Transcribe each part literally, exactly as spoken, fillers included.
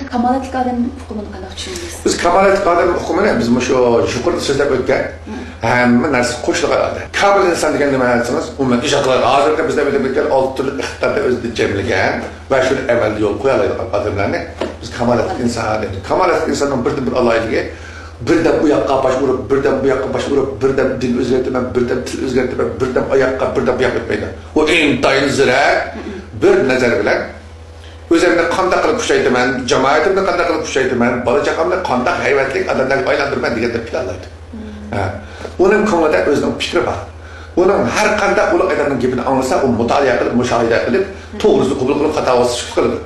كامالەتلىك ئادەم ئۇقۇمىنى قانداق چۈشىنىسىز؟ بىز كامالەتلىك ئادەم ئۇقۇمىنى، بىز مۇشۇ يۇقىرىدا سۆزلەپ ئۆتكەن ھەممە نەرسە قوشۇلغان ئادەم. كامىل ئىنسان دېگەن نېمە دېسىڭىز، ئومۇمەن ئىجاد قىلغان، ھازىرقى بىزدە بىلىپ ئۆتكەن ئالتە تۈرلۈك ئىقتىدارنى ئۆزىدە جەملىگەن ۋە شۇنى ئەمەلدە يولغا قويالايدىغان ئادەملەرنى بىز كامالەتلىك ئىنسان دەيدۇ. كامالەتلىك ئىنساننىڭ بىردىنبىر ئالاھىدىلىكى، بىردەم ئۇ ياققا باش ئۇرۇپ، بىردەم بۇ ياققا باش ئۇرۇپ، بىردەم دىن ئۆزگەرتىمەن، بىردەم تىل ئۆزگەرتىمەن، بىردەم ئاياققا، بىردەم بۇ ياققا ئۆتمەيدۇ. ئۇ ئىنتايىن زېرەك، بىر نەزەر بىلەن ئۆزۈمنى قانداق قىلىپ كۈچەيتىمەن، جامائىتىمنى قانداق قىلىپ كۈچەيتىمەن، بالا چاقامنى قانداق ھەيۋەتلىك ئادەملەرگە ئايلاندۇرىمەن دېگەندەك پىلانلايدۇ. ھە. ئۇنىڭ كۆڭلىدە ئۆزىنىڭ پىكرى بار. ئۇنىڭ ھەر قانداق ئۇلۇغ ئادەمنىڭ گېپىنى ئاڭلىسا، ئۇ مۇتالىئە قىلىپ، مۇشاھىدە قىلىپ، توغرىسىنى قوبۇل قىلىپ، خاتا بولسا سۈكۈت قىلىدۇ.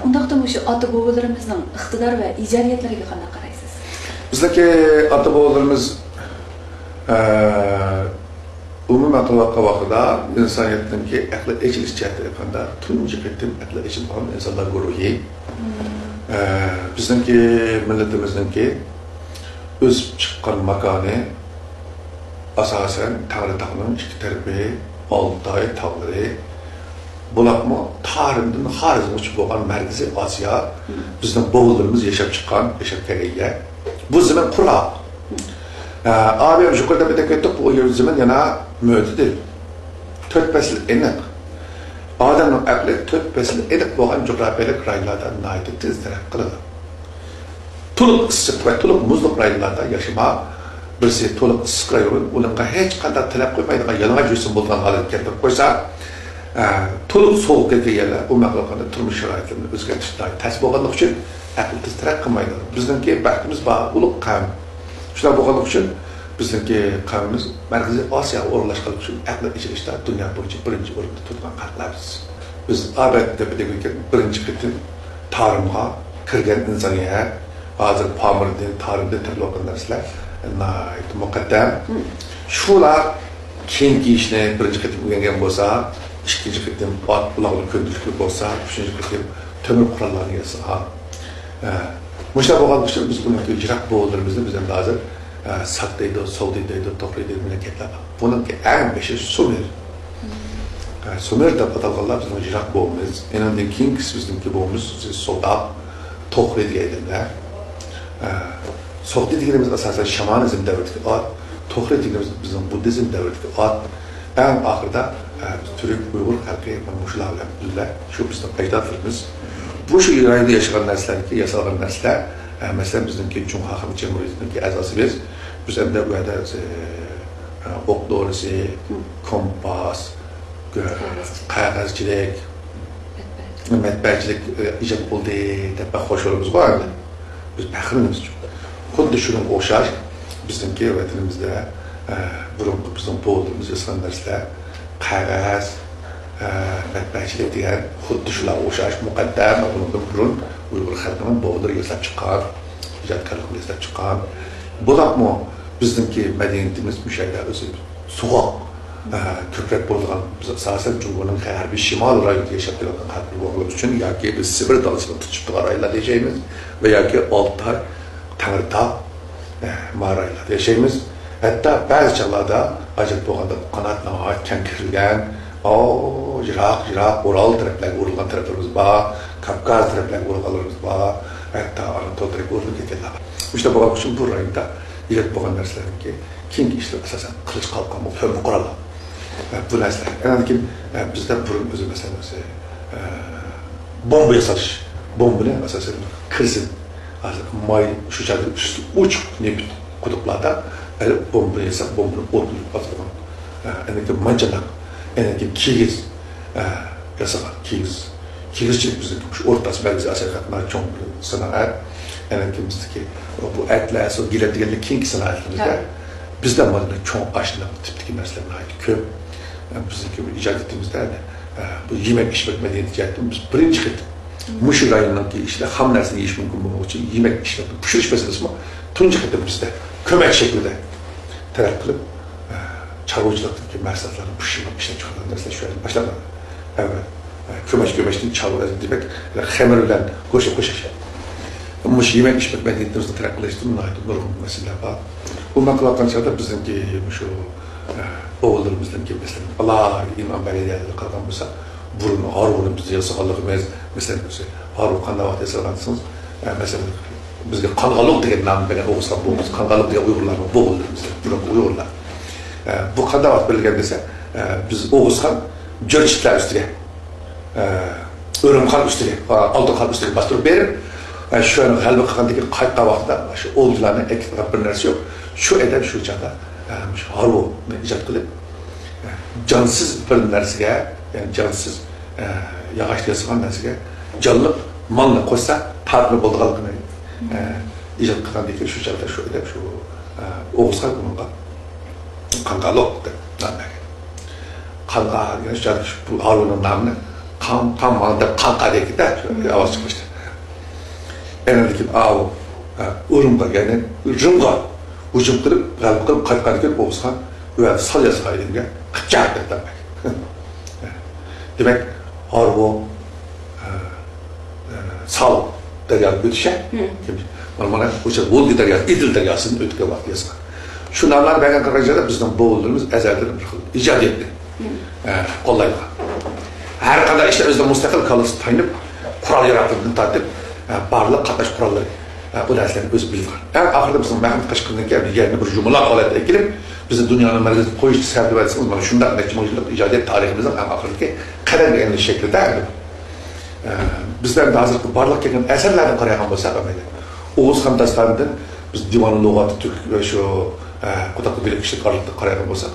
ئۇنداقتا مۇشۇ ئاتا-بوۋىلىرىمىزنىڭ ئىقتىدار ۋە ئىجادىيەتلىرىگە قانداق قارايسىز؟ بىزنىڭكى ئاتا-بوۋىلىرىمىز، ئە، ئومۇمەن قىلىۋاتقان ۋاقتىدا ئىنسانىيەتنىڭكى ئەقلى ئېچىلىش جەھەتتىن ئېيتقاندا، تۇنجى قېتىم ئەقلى ئېچىلغان ئىنسانلار گۇرۇھى. ئە، بىزنىڭكى مىللىتىمىزنىڭكى ئۆسۈپ چىققان ماكانى ئاساسەن تەڭرىتاغنىڭ ئىككى تەرىپى، ئالتاي تاغلىرى، بولۇپمۇ تارىمدىن خارىزمغىچە بولغان مەركىزىي ئاسىيا بىزنىڭ بوۋىلىرىمىز ياشاپ چىققان، ياشاپ كەلگەن يەر. بۇ زېمىن قۇراق. ئە، ئابىم يۇقىرىدا بىردەك ئۆتتۇق، بۇ زېمىن يەنە مۆتىدىل. تۆت پەسلى ئېنىق. ئادەمنىڭ ئەقلى تۆت پەسلى ئېنىق بولغان جۇغراپىيەلىك رايونلاردا ناھايىتى تېز تەرەققىي قىلىدۇ. تولۇق ئىسسىق ۋە تولۇق مۇزلۇق رايونلاردا ياشىما، بىرسى تولۇق ئىسسىق رايون، ئۇنىڭغا ھېچقانداق تەلەپ قويمايدىغان يالىڭاچ يۈرسىمۇ بولىدىغان ھالەتكە كەلتۈرۈپ قويسا، ئە، تولۇق سوغۇق كەلگەن يەرلەر ئومۇمەن قىلغاندا تۇرمۇش شارائىتلىرىنى ئۆزگەرتىش ناھايىتى تەس بولغانلىقى ئۈچۈن ئەقىل تېز تەرەققىي قىلمايدۇ. بىزنىڭكى بەختىمىز بار، ئۇلۇغ قەۋم. شۇنداق بولغانلىقى ئۈچۈن بىزنىڭكى قەۋمىمىز مەركىزىي ئاسىياغا ئورۇنلاشقانلىقى ئۈچۈن ئەقلى ئېچىلىشتا دۇنيا بويىچە بىرىنچى ئورۇندا تۇرىدىغان خەقلەر بىز. بىز ئابەتتە بىردەك بىرىنچى قېتىم تارىمغا كىرگەن ئىنسانىيەت، ھازىر پامىردىن، تارىمدىن تېپىلىۋاتقان نەرسىلەر ناھايىتى مۇقەددەم. شۇلار كېيىنكى ئىشنى بىرىنچى قېتىم ئۆگەنگەن بولسا، ئىككىنچى قېتىم ئات ئۇلاغنى كۆندۈرۈشلۈك بولسا، ئۈچىنچى قېتىم تۆمۈر قوراللارنى ياسىغان. ھە، مۇشۇنداق بولغانلىقى ئۈچۈن بىز ئۇنىڭكى يىراق بوۋىلىرىمىزنى بىز ئەمدى ھازىر، ھە، ساك دەيدۇ، سوغدى دەيدۇ، توخرى دەيدۇ، مۇنداق گەپلەر بار. بۇنىڭكى ئەڭ بېشى سۇمېر. ھە، سۇمېر دەپ ئاتالغانلار بىزنىڭ يىراق بوۋىمىز. ئېنىڭدىن كېيىنكىسى بىزنىڭكى بوۋىمىز سوغداق، توخرى دېگەن ئادەملەر. ھە، سوغدى دېگىنىمىز ئاساسەن شامانىزم دەۋرىدىكى ئات، توخرى دېگىنىمىز بىزنىڭ بۇددىزم دەۋرىدىكى ئات. ئەڭ ئاخىرىدا، ئە، بىز تۈرك، ئۇيغۇر خەلقى مانا مۇشۇلار بىلەن بىللە شۇ بىزنىڭ ئەجدادلىرىمىز مۇشۇ رايوندا ياشىغان نەرسىلەرنىڭكى ياسالغان نەرسىلەر، ئە، مەسىلەن، بىزنىڭكى جۇڭخۇا خەلق جۇمھۇرىيىتىنىڭكى ئەزاسى بىز. بىز ئەمدى ئۇ يەردە، ئە، ئوق دورىسى، كومپاس، قەغەزچىلىك، مەتبەئەچىلىك، ئە، ئىجاد بولدى دەپ بەك خوش بولىمىزغۇ ئەمدى. بىز پەخىرلىنىمىز. خۇددى شۇنىڭغا ئوخشاش بىزنىڭكى ۋەتىنىمىزدە، ئە، بۇرۇنقى بىزنىڭ بوۋىلىرىمىز ياسىغان نەرسىلەر، قەغەز، ئە، مەتبەئەچىلىك دېگەن خۇددى شۇلارغا ئوخشاش مۇقەددەم ۋە بۇنىڭدىن بۇرۇن ئۇيغۇر خەلقىنىڭ بوۋىلىرى ياساپ چىققان، ئىجادكارلىقى ياساپ چىققان. بولۇپمۇ بىزنىڭكى مەدەنىيىتىمىز مۇشۇ يەردە ئۆزى سوغۇق، ئە، كۆپرەك بولىدىغان، بىز ئاساسەن جۇڭگونىڭ غەربىي شىمال رايونىدا ياشاپ كېلىۋاتقان خەلقلەر بولغانلىقى ئۈچۈن ياكى بىز سىبىر دالىسىغا تۇتىشىپ تۇرغان رايونلاردا ياشايمىز ۋە ياكى ئالتاي، تەڭرىتاغ، ئە، ما رايونلاردا ياشايمىز. ھەتتا بەزى چاغلاردا ھاجەت بولغاندا قانات ناھايىتى كەڭ كېرىلگەن، ئاۋۇ يىراق، يىراق ئورال تەرەپلەرگە ئۇرۇلغان تەرەپلىرىمىز بار، كاۋكاز تەرەپلەرگە ئۇرۇلغانلىرىمىز بار، ھەتتا ئاناتول تەرەپكە ئۇرۇلۇپ كەتكەنلەر بار. مۇشۇنداق بولغانلىقى ئۈچۈن بۇ رايوندا ھاجەت بولغان نەرسىلەرنىڭكى كېيىنكى ئىشلىرى ئاساسەن قىلىچ، قالقان، تۆمۈر قوراللار. ئە، بۇ نەرسىلەر. ئاندىن كېيىن، ئە، بىزدە بۇرۇن ئۆزى، مەسىلەن، ئۆزى، ئە، بومبا ياساش. بومبىنى ئاساسەن كىرسىن. ھازىر ماي شۇ چاغدا ئۈستى ئوچۇق نېفىت قۇدۇقلاردا، ئە، بومبىنى ياساپ، بومبىنى ئوتلىتىپ ئاتىدىغان. ئە، ئاندىن كېيىن مانچىنىق. ئاندىن كېيىن كىگىز، ئە، ياسىغان. كىگىز. كىگىزچىلىك بىزنىڭ شۇ ئورتا ئاسىيا، مەركىزىي ئاسىيا خەلقلەر چوڭ بىر سانائەت. ئەنە بىزدىكى بۇ ئەتلەس، گىلەم دېگەندەك كېيىنكى سانائەتلىرىمىزدە ھە. بىزدە مانا چوڭ ئاشۇنداق تىپتىكى نەرسىلەر ناھايىتى كۆپ. بىزنىڭكى بۇ ئىجادىيىتىمىزدە، ئە، بۇ يېمەك ئىچمەك مەدەنىيىتى جەھەتتىن بىز بىرىنچى قېتىم مۇشۇ رايوننىڭكى ئىچىدە خام نەرسىنى يېيىش مۇمكىن بولغان ئۈچۈن يېمەك ئىچمەكنى پىشۇرۇش مەسىلىسىمۇ تۇنجى قېتىم بىزدە كۆمەك شەكلىدە تەرەققىي قىلىپ، ئە، چارۋىچىلىقتىكى مەھسۇلاتلارنى پىشۇرۇپ ئىشلەپ چىقارغان نەرسىلەر شۇ يەردىن باشلانغان. ئەلۋەتتە، ئە، كۆمەچ، كۆمەچتىن چارۋا، دېمەك، خېمىر بىلەن گۆشنى قوشۇش. مۇشۇ يېمەك ئىچمەك مەدەنىيىتىمىزنى تەرەققىي قىلىشتا ناھايىتى نۇرغۇن مەسىلىلەر بار. ئومۇمەن قىلىۋاتقان چاغدا بىزنىڭكى مۇشۇ ئوغۇللىرىمىزدىن كېيىن، مەسىلەن، ئالاھىدە ئىنئام بەگلەر يەرلىرىگە قارىغان بولسا، بۇرۇن ھارۋىنى بىز ياسىغانلىقىمىز، مەسىلەن، ھارۋا قانداق ۋاقىت ياسالغان دېسىڭىز، ئە، مەسىلەن، بىزگە قانغالۇق دېگەن نامنى بەرگەن ئوغۇزخان بوۋىمىز. قانغالۇق دېگەن ئۇيغۇرلارنىڭ بوۋىلىرىمىز، بۇرۇنقى ئۇيغۇرلار. ئە، بۇ قانداق ۋاقىت بېرىلگەن دېسە، ئە، بىز ئوغۇزخان جۆرچىتلەر ئۈستىگە، ئە، ئۆرۈمخان ئۈستىگە، ئالتۇنخان ئۈستىگە باستۇرۇپ بېرىپ، ئە، شۇ يەرنى غەلىبە قىلغاندىن كېيىن قايتقان ۋاقتىدا شۇ ئوۋچىلارنى ئەكېتىدىغان بىر نەرسە يوق. شۇ ئادەم شۇ چاغدا، ئە، شۇ ھارۋىنى ئىجاد قىلىپ، ئە، جانسىز بىر نەرسىگە، يەنى جانسىز، ئە، ياغاچتىن ياسىغان نەرسىگە جانلىق مالنى قوشسا، پارتنى بولىدىغانلىقىنى، ئە، ئىجاد قىلغاندىن كېيىن شۇ چاغدا شۇ ئادەم شۇ، ئە، ئوغۇزخان ئۇنىڭغا قانغالۇق دەپ نام بەرگەن. قانغا، يەنى شۇ بۇ ھارۋىنىڭ نامىنى قان، قان ماڭا دەپ قانقا دەيدىكەن-دە، شۇ ئاۋاز چىقمىشتا. ئەنە لېكىن ئاۋۇ، ھە، ئۇرۇمغا، يەنى رىمغا ھۇجۇم قىلىپ، غەلىبە قىلىپ قايتقاندىن كېيىن ئوغۇزخان ۋە سال ياسىغان ئېلىمگە قىپچاق دەپ نام بەرگەن. دېمەك، ھارۋا، ئە، ئە، سال دەريانى ئۆتۈشە، مم. مانا، مانا، ئوشۇ ۋولگا دەرياسى، ئېدىل دەرياسىدىن ئۆتكەن ۋاقىت ياسىغان. شۇ ناملارنى بەرگەن قىلغان يەردە بىزنىڭ بوۋىلىرىمىز ئەزەلدىن بىر خىل ئىجادىيەتنى، مم. ئە، قوللايدىغان. ھەر قانداق ئىشتا ئۆزىنىڭ مۇستەقىل كاللىسىدىن تايىنىپ، قورال ياراغلىقىدىن تارتىپ، ئە، بارلىق قاتناش قوراللىرى، ئە، بۇ نەرسىلەرنى ئۆزى بىلىدىغان. ئەڭ ئاخىرىدا بىزنىڭ مەھمۇد قەشقىرىنىڭكى يەرنى بىر يۇمىلاق ھالەتتە ئەكېلىپ، بىزنى دۇنيانىڭ مەركىزىگە قويۇشنى سەۋەب دەۋەتسىڭىز، مانا شۇنداق نەچچە مىڭ يىللىق ئىجادىيەت تارىخىمىزنىڭ ئەڭ ئاخىرىدىكى قەدەمگە ئېلىنىش شەكلىدە. ئە، بىزلەر ھازىرقى بارلىق كەلگەن ئەسەرلەردىن قارايدىغان بولساق، ئەمەلىيەتتە ئوغۇزخان داستانىدىن بىز دىۋانۇ لۇغاتى تۈرك، شۇ، ئە، قۇداق بىلىك كىشىلىك ئارىلىقتا قارايدىغان بولساق،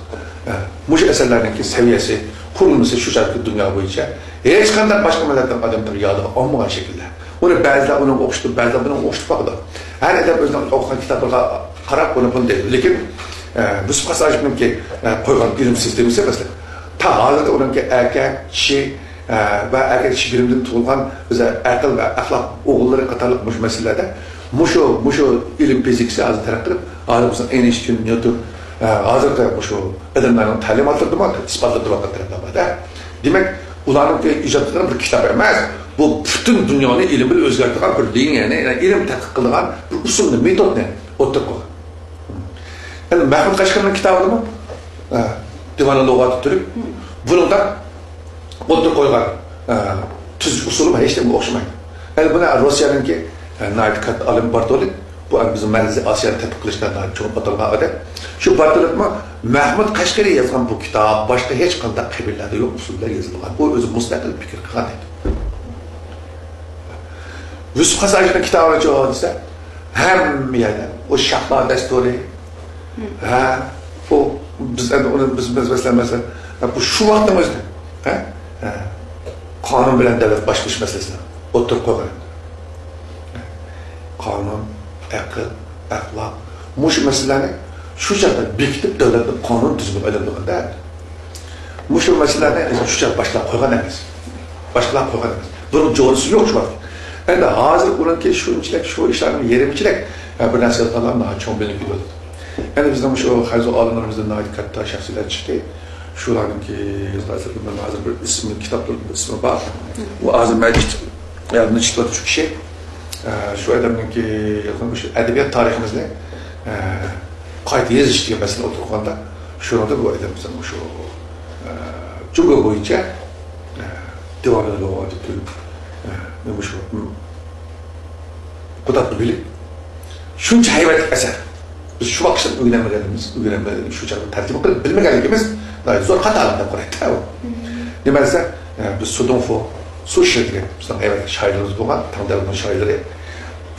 ئە، مۇشۇ ئەسەرلەرنىڭكى سەۋىيەسى، قۇرۇلمىسى شۇ چاغدىكى دۇنيا بويىچە ھېچقانداق باشقا مىللەتنىڭ ئادەملىرى يادىغا ئالمىغان شەكىلدە. ئۇنى بەزىلەر ئۇنىڭغا ئوخشىتىپ، بەزىلەر بۇنىڭغا ئوخشىتىپ باقىدۇ. ھەر ئادەم ئۆزىنىڭ ئوقۇغان كىتابلىرىغا قاراپ ئۇنى بۇنى دەيدۇ. لېكىن، ئە، يۈسۈپ خاس ھاجىپنىڭكى، ئە، قويغان ئىلىم سىستېمىسى، مەسىلەن، تا ھازىردا ئۇنىڭكى ئەركە، چىشى، ئە، ۋە ئەركە چىشى بىلىمدىن تۇغۇلغان بىز ئەقىل ۋە ئەخلاق ئوغۇللىرى قاتارلىق مۇشۇ مەسىلىلەردە مۇشۇ، مۇشۇ ئىلىم فىزىكىسى ھازىر تەرەققىي قىلىپ، ھازىر بىزنىڭ ئېينىشتىين، نيۇتون، ئە، ھازىرقى مۇشۇ ئادەملەرنىڭ تەلىماتلىرىدىمۇ، ئىسپاتلىرىدىمۇ تەرەپلەر بار-دە. دېمەك، ئۇلارنىڭكى ئىجاد قىلغان بىر كىتاب ئەمەس. بۇ پۈتۈن دۇنيانى ئىلىم بىلەن ئۆزگەرتىدىغان بىر لىنىيەنى، يەنى ئىلىم تەتقىق قىلىدىغان بىر ئۇسۇلنى، مېتودنى ئوتتۇرىغا قويغان. ئەمدى مەھمۇد قەشقەرىنىڭ كىتابىدىمۇ، ئە، دىۋانۇ لۇغاتى تۈرك، بۇنىڭدا ئوتتۇرىغا قويغان، ئە، تۈزۈش ئۇسۇلى ھېچ نېمىگە ئوخشىمايدۇ. ئەمدى بۇنى روسىيەنىڭكى، ئە، ناھايىتى كاتتا ئالىمى بارتولى، بۇ ئەمدى بىزنىڭ مەركىزىي ئاسىيانى تەتقىق قىلىشتا ناھايىتى چوڭ ئاتالغان ئادەم. شۇ بارتولېمۇ مەھمۇد قەشقىرى يازغان بۇ كىتاب باشقا ھېچقانداق قەبىلىلەردە يوق ئۇسۇل بىلەن يېزىلغان. ئۇ ئۆزى مۇستەقىل پىكىر قىلغان ئىدى. يۈسۈپ خاس ھاجىپنىڭ كىتابىنى چوقۇم دېسە، ھەممە يەردە ئۇ شاھلار دەستۇرى، ھە، ئۇ بىز ئەمدى ئۇنى بىز، بىز مەسىلەن، مەسىلەن، بۇ شۇ ۋاقىتنىڭ ئۆزىدە، ھە، ھە، قانۇن بىلەن دۆلەت باشقۇرۇش مەسىلىسىنى ئوتتۇرىغا قويغان. قانۇن، ئەقىل، ئەخلاق، مۇشۇ مەسىلىلەرنى شۇ چاغدا بېكىتىپ، دۆلەتنى قانۇن تۈزۈمىگە ئايلاندۇرغاندا، مۇشۇ مەسىلىلەرنى شۇ چاغدا باشلاپ قويغان ئەمەس. باشقىلار قويغان ئەمەس. بۇنىڭ جورىسى يوق شۇ ۋاقىت. ئەمدى ھازىر ئۇنىڭكى شۇنچىلىك، شۇ ئىشلارنىڭ يېرىمىچىلىك، ئە، بىر نەرسە يازغانلار ناھايىتى چوڭ بىلىنىپ كېتىۋاتىدۇ. ئەمدى بىزنىڭ شۇ خەنزۇ ئالىملىرىمىزدىن ناھايىتى كاتتا شەخسىيلەر چىقتى. شۇلارنىڭكى يازغان ئەسەرلىرى، مەن ھازىر بىر ئىسمى، كىتابلىرىنىڭ ئىسمى بار. ئۇ ھازىر مەجىت يەنى چىقىۋاتقان شۇ كىشى، ئە، شۇ ئادەمنىڭكى يازغان مۇشۇ ئەدەبىيات تارىخىمىزنى، ئە، قايتا يېزىش دېگەن مەسىلىنى ئوتتۇرىغا قويغاندا، شۇنىڭدا بۇ ئادەم بىزنىڭ مۇشۇ، ئە، جۇڭگو بويىچە، ئە، دىۋانۇ لۇغاتى تۈرك، ئە، مۇشۇ، م، قۇداق بىلىپ، شۇنچە ھەيۋەتلىك ئەسەر. بىز شۇ ۋاقىتتا ئۆگىنەلمىگەنمىز، ئۆگىنەلمىگەن، شۇ چاغدا تەرجىمە قىلىپ بىلمىگەنلىكىمىز ناھايىتى زور خاتالىق دەپ قارايتتى ئۇ. نېمە دېسە، ئە، بىز سۇدۇڭفۇ، سۇ شى دېگەن بىزنىڭ ھەيۋەتلىك شائىرلىرىمىز بولغان، تاڭ دەۋرىنىڭ شائىرلىرى،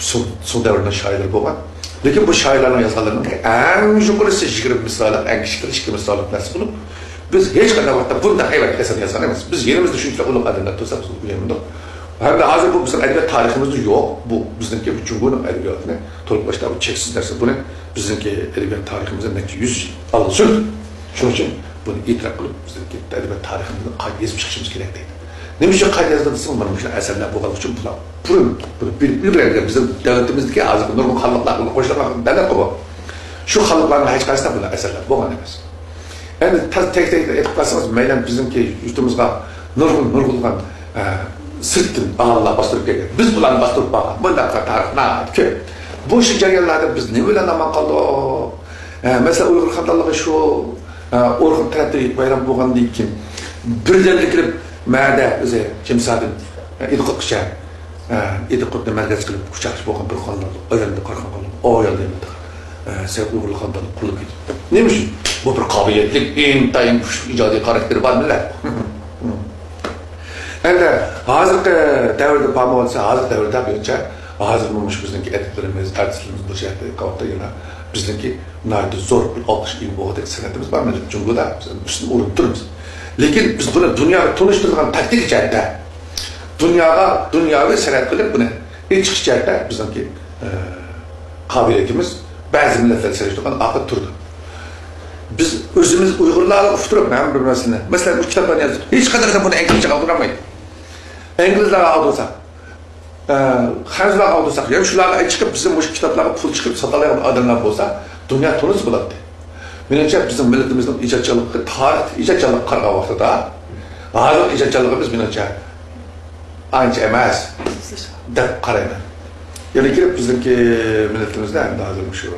سۇ، سۇ دەۋرىنىڭ شائىرلىرى بولغان. لېكىن بۇ شائىرلارنىڭ يازغانلىرىنىڭ ئەڭ يۇقىرىسى يىگىرمە مىسرالىق، ئەڭ كىچىكى ئىككى مىسرالىق نەرسە بولۇپ، بىز ھېچقانداق ۋاقىتتا بۇنداق ھەيۋەتلىك ئەسەرنى يازغان ئەمەس. بىز يېنىمىزدا شۇنچىلىك ئۇلۇغ ئادەملەر تۇرسا، بىز ئۆگىنەلمىدۇق. ھەمدە ھازىر بۇ بىزنىڭ ئەدەبىيات تارىخىمىزدا يوق. بۇ بىزنىڭكى جۇڭگونىڭ ئەدەبىياتىنى تولۇقلاشتا بۇ چەكسىز نەرسە. بۇنى بىزنىڭكى ئەدەبىيات تارىخىمىزدا نەچچە يۈز يىل ئالغا سۈردى. شۇنىڭ ئۈچۈن بۇنى ئېتىراپ قىلىپ، بىزنىڭكى ئەدەبىيات تارىخىمىزنى قايتا يېزىپ چىقىشىمىز كېرەك دەيدۇ. نېمە ئۈچۈن قايتا يازدى دېسىڭىز، مانا مۇشۇنداق ئەسەرلەر بولغانلىقى ئۈچۈن بۇلار بۇرۇن بۇنى بىلىپ ئۆگەنگەن بىزنىڭ دۆلىتىمىزدىكى ھازىرقى نۇرغۇن خانلىقلار بۇنى قوشۇلغان دۆلەت بۇ. شۇ خانلىقلارنىڭ ھېچقايسىسىدا بۇنداق ئەسەرلەر بولغان ئەمەس. ئەمدى تاز تەكتەكتە ئېيتىپ قالسىڭىز، مەيلى بىزنىڭكى يۇرتىمىزغا نۇرغۇن، نۇرغۇنلىغان، ئە، سىرتتىن ئاغىنىلار باستۇرۇپ كەلگەن. بىز بۇلارنى باستۇرۇپ بارغان. بۇنداق تارىخ ناھايىتى كۆپ. بۇ شۇ جەريانلاردا بىز نېمە بىلەن ئامان قالدۇق؟ ئە، مەسىلەن، ئۇيغۇر خانلىقى شۇ، ئورخۇن تەرەپتە بايرام بولغاندىن كېيىن، بىردەمدە كېلىپ، مەدە ئۆزى جىمسادىن ئىدىقۇتقىچە، ئىدىقۇتنى مەركەز قىلىپ كۇچاقچى بولغان بىر خانلار، ئايالنى قارىغان خانلار، ئايال دەيمەن تېخى. سەن ئۇيغۇرلۇق خانلارنى قوللاپ كېتىپ. نېمە ئۈچۈن؟ بۇ بىر قابىلىيەتلىك، ئىنتايىن كۈچلۈك ئىجادىي خاراكتېرى بار مىللەت. ئەمدى ھازىرقى دەۋردە بارمۇ دېسە، ھازىرقى دەۋردە بىزچە، ھازىرمۇ مۇشۇ بىزنىڭكى ئەدىبلىرىمىز، ئارتىسلىرىمىز بۇ جەھەتتە قاۋاقتا يەنە بىزنىڭكى ناھايىتى زور بىر ئالقىش ئىگە بولغۇدەك سەنئىتىمىز بار مىللەت جۇڭگودا، بىز ئۈستۈن ئورۇن تۇرىمىز. لېكىن بىز بۇنى دۇنياغا تونۇشتۇرىدىغان تاكتىكا جەھەتتە، دۇنياغا دۇنياۋى سەنئەت قىلىپ بۇنى ئېچىش جەھەتتە بىزنىڭكى، ئە، قابىلىيىتىمىز بەزى مىللەتلەر سېلىشتۇرغان ئارقىدا تۇرىدۇ. بىز ئۆزىمىز ئۇيغۇرلارغا ئۇقتۇرۇپ ھەممە بىر مەسىلىنى، مەسىلەن، بۇ كىتابلارنى يازدۇق. ھېچقانداق ئادەم بۇنى ئىنگلىزچە ئاغدۇرالمايدۇ. ئىنگلىزلارغا ئاغدۇرساق، ئە، خەنزۇلارغا ئاغدۇرساق، يا شۇلارغا چىقىپ، بىزنىڭ مۇشۇ كىتابلارغا پۇل چىقىرىپ ساتالايدىغان ئادەملەر بولسا، دۇنيا تونۇسا بولاتتى. مېنىڭچە، بىزنىڭ مىللىتىمىزنىڭ ئىجادچانلىقى، تارىختا ئىجادچانلىققا قارىغان ۋاقتىدا، ھازىرقى ئىجادچانلىقىمىز، مېنىڭچە، ئانچە ئەمەس دەپ قارايمەن. يەنە كېلىپ بىزنىڭكى مىللىتىمىزدە ئەمدى ھازىر مۇشۇ،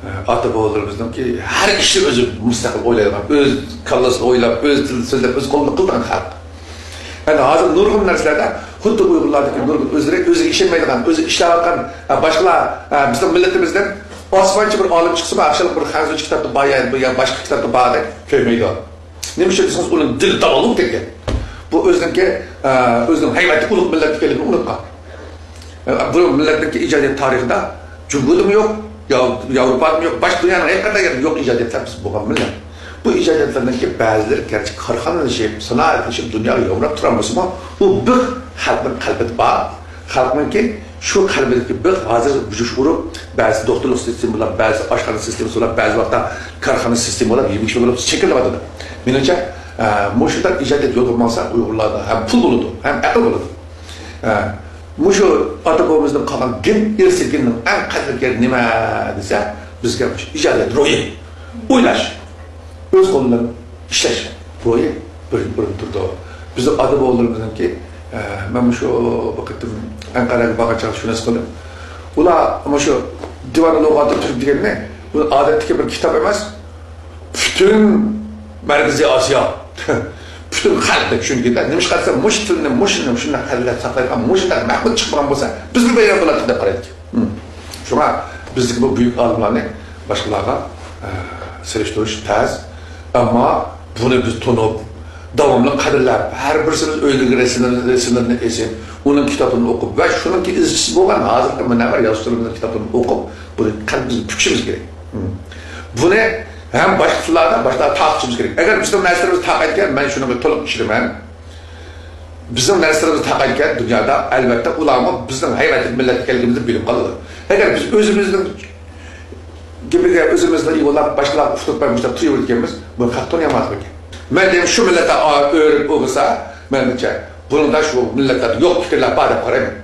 ئە، ئاتا بوۋىلىرىمىزنىڭكى ھەر ئىشنى ئۆزى مۇستەقىل ئويلايدىغان، ئۆز كاللىسىدا ئويلاپ، ئۆز تىلىدا سۆزلەپ، ئۆز قولىدا قىلىدىغان خەلق. يەنى ھازىر نۇرغۇن نەرسىلەردە خۇددى ئۇيغۇرلاردىكى نۇرغۇن ئۆزلىرى، ئۆزىگە ئىشەنمەيدىغان، ئۆزى ئىشلەۋاتقان، ئە، باشقىلار، ئە، بىزنىڭ مىللىتىمىزدىن ئاسمانچە بىر ئالىم چىقسىمۇ، ئاشۇنداق بىر خەنزۇچە كىتابتا بار يا، يا باشقا كىتابتا باردەك كۆرمەيدۇ. نېمە ئۈچۈن دېسىڭىز، ئۇنىڭ دىلى داۋالغۇپ كەتكەن. بۇ ئۆزىنىڭكى، ئە، ئۆزىنىڭ ھەيۋەتلىك ئۇلۇغ مىللەت ئىكەنلىكىنى ئۇنتقان. ئە، بۇ مىللەتنىڭكى ئىجادىيەت تارىخىدا جۇڭگودىمۇ يوق، ياۋ-، ياۋروپادىمۇ يوق، باشقا دۇنيانىڭ ھېچقانداق يەردە يوق ئىجادىيەتلەر بىز بولغان مىللەت. بۇ ئىجادىيەتلەرنىڭكى بەزىلىرى گەرچە كارخانىلىشىپ، سانائەتلىشىپ، دۇنياغا يامراپ تۇرالمىسىمۇ، ئۇ بىخ خەلقنىڭ قەلبىدە بار. خەلقنىڭكى شۇ قەلبىدىكى بىخ ھازىر بۇژۇش ئۇرۇپ، بەزىسى دوختۇرلۇق سىستېما بولاپ، بەزىسى ئاشخانا سىستېمىسى بولاپ، بەزى ۋاقىتتا كارخانا سىستېما بولاپ، يېمىشلىك بولاپ شەكىللىنىۋاتىدۇ. مېنىڭچە، ئە، مۇشۇنداق ئىجادىيەت يولغا ماڭسا، ئۇيغۇرلاردا ھەم پۇل بولىدۇ، ھەم ئەقىل بولىدۇ. ئە، مۇشۇ ئاتا بوۋىمىزدىن قالغان گېن، ئىرسىي گېننىڭ ئەڭ قەدىرلىك يېرى نېمە دېسە، بىزگە مۇشۇ ئىجادىيەت روھى، ئويلاش، ئۆز قولى بىلەن ئىشلەش روھى بىرىنچى ئورۇندا تۇرىدۇ. بىزنىڭ ئاتا بوۋىلىرىمىزنىڭكى، ئە، مەن مۇشۇ بىر قېتىم ئەنقەرەگە بارغان چاغدا شۇنى ھېس قىلدىم. ئۇلار مۇشۇ دىۋانۇ لۇغاتىت تۈرك دېگەننى، بۇ ئادەتتىكى بىر كىتاب ئەمەس، پۈتۈن مەركىزىي ئاسىيا، پۈتۈن خەلقنى چۈشەنگەندە، نېمىشقا دېسە، مۇشۇ تىلنى، مۇشۇنى، مۇشۇنداق قەدىرلەپ ساقلايدىغان، مۇشۇنداق مەخمۇت چىقمىغان بولسا، بىزمۇ ۋەيران بولاتتۇق دەپ قارايدىكەن. شۇڭا بىزدىكى بۇ بۈيۈك ئالىملارنى باشقىلارغا، ئە، سېلىشتۇرۇش تەس. ئەمما بۇنى بىز تونۇپ، داۋاملىق قەدىرلەپ، ھەر بىرسىمىز ئۆيلىرىگە رەسىملىرىنى، رەسىملىرىنى ئېسىپ، ئۇنىڭ كىتابلىرىنى ئوقۇپ ۋە شۇنىڭكى ئىزچىسى بولغان ھازىرقى مۇنەۋۋەر يازغۇچىلىرىمىزنىڭ كىتابلىرىنى ئوقۇپ، بۇنى قەلبىمىزگە پۈكۈشىمىز كېرەك. بۇنى ھەم باشقا تىللاردا، باشقىلارغا تارقىتىشىمىز كېرەك. ئەگەر بىزنىڭ نەرسىلىرىمىز تارقايدىكەن، مەن شۇنىڭغا تولۇق ئىشىنىمەن. بىزنىڭ نەرسىلىرىمىز تارقايدىكەن دۇنيادا، ئەلۋەتتە، ئۇلارمۇ بىزنىڭ ھەيۋەتلىك مىللەت ئىكەنلىكىمىزنى بىلىپ قالىدۇ. ئەگەر بىز ئۆزىمىزنىڭ گېپىگە ئۆزىمىزلا ئىگىلەپ، باشقىلارغا ئۇقتۇرۇپ بەرمەي مۇشۇنداق تۇرۇۋېرىدىكەنمىز، بۇنى خەق تونۇيالماسمىكىن؟ مەن دەيمەن، شۇ مىللەت ئۆرۈپ ئولغىسا، مەنچە، بۇنىڭدا شۇ مىللەتلەردە يوق پىكىرلەر بار دەپ قارايمەن.